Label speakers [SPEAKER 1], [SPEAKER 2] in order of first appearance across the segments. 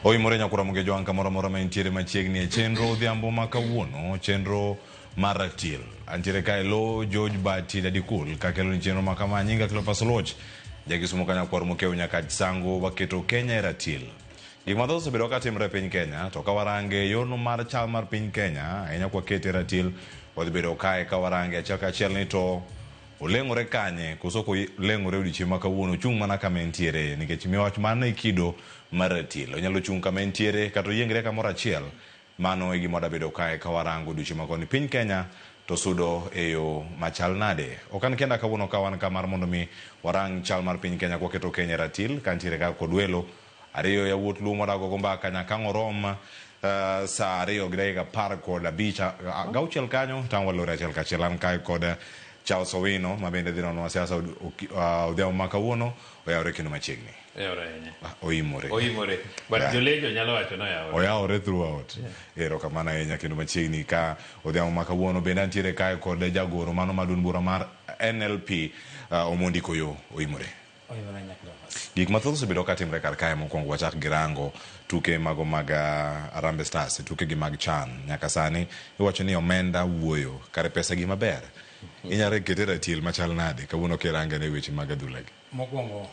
[SPEAKER 1] Oimore nyakura Mugejo wang' kamoro amora ma intiere machiegni e chenro odhiambo ma kawuono, chenro mar ratil. Antiere kae lo George Bati Dadikul kakelo ni chenro ma kama nyinga Cleophas Oluoch. Jakisumo kanyakwar Mokeu nyaka Sango waketo Kenya e ratil. Gik mathoth osebedo ka timre e piny Kenya to ka warange yorno mar chal mar piny Kenya ahinya kwakete e ratil wadhi bedo kae ka warange achiel kachiel ni to oleng'ore kanye koso ok oleng'ore odiochieng' ma kawuono ochung' mana kama entiere nikech miwach mano e kido mar ratil onyalo chung' kama entiere kata oyiengre kamoro achiel mano e gima wadabedo kae ka warango odiochieng' ma kawuono piny Kenya to sudo e yo machal nade ok an kenda kawuono ka wan ka mar mondo mi warang chal mar piny Kenya kwaketo Kenya e ratil kantiere ka kod welo ariyo yawuot Luo mwadago go mbaka nyaka ang' orom saa 2 gi dakika 15 gauchiel kanyo tang' walore achiel kachiel an kae kod Charles Owino ma bende dhi nonwa siasa odhiambo ma kawuono oyawore kendo machiegni.
[SPEAKER 2] Oyawore ahinya.
[SPEAKER 1] Oimore.
[SPEAKER 2] Oimore. But jolejo nyalo wacho ni oyawore.
[SPEAKER 1] Oyawore throughout. Erokamano ahinya kendo machiegni ka odhiambo ma kawuono bende antiere kae kod jagoro mano ma duond bura mar NLP Omondi Koyo oimore. Gik mathoth osebedo ka timre kar kae mokwongo wachak gi rango tuke mago mag Harambee Stars tuke gi mag CHAN nyaka sani iwacho ni omenda wuoyo kare pesa gima ber inyalo kete ratil machal nade kawuono kirange ne weche mag adhula gi.
[SPEAKER 3] Mokwongo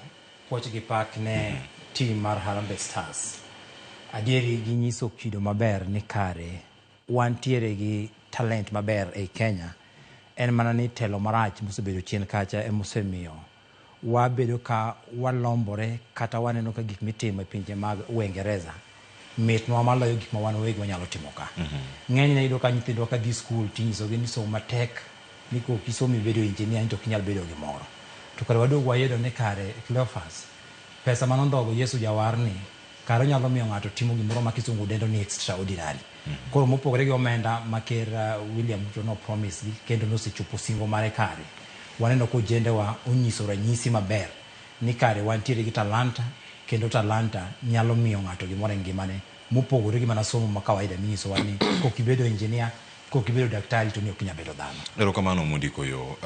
[SPEAKER 3] puoch gi pak ne team mar Harambee Stars. Adieri ginyiso kido maber ni kare wantiere gi talent maber ei Kenya. En mana ni telo marach mosebedo chien kacha emosemiyo wabedo ka walombore kata waneno ka gik mitimo e pinje mag Uingereza mitnwa maloyo gik ma wan wawegi wanyalo timo ka. Ng'enyne iyudo ka nyithindwa ka dhi skul tinyisogi ni som matek ni kok isomo ibedo engineer to ok inyal bedo gimoro. To kare waduog wayudo ni kare Cleophas, pesa manondhogo Yesu jawarni kare onyalo miyo ng'ato timo gimoro ma kisungu dendo ni extraordinary. Koro mopogore gi omenda ma ker William Ruto no promise gi kendo nosechopo singo mare kare, waneno ka ojendewa onyiso ranyisi maber ni kare wantiere gi talanta kendo talanta nyalo miyo ng'ato gimoro e ngimane mopogore gi mana somo ma kawaida minyisowa ni kok ibedo engineer, kok ibedo daktari to ni ok inyal bedo dhano.
[SPEAKER 1] Erokamano Omondi Koyo.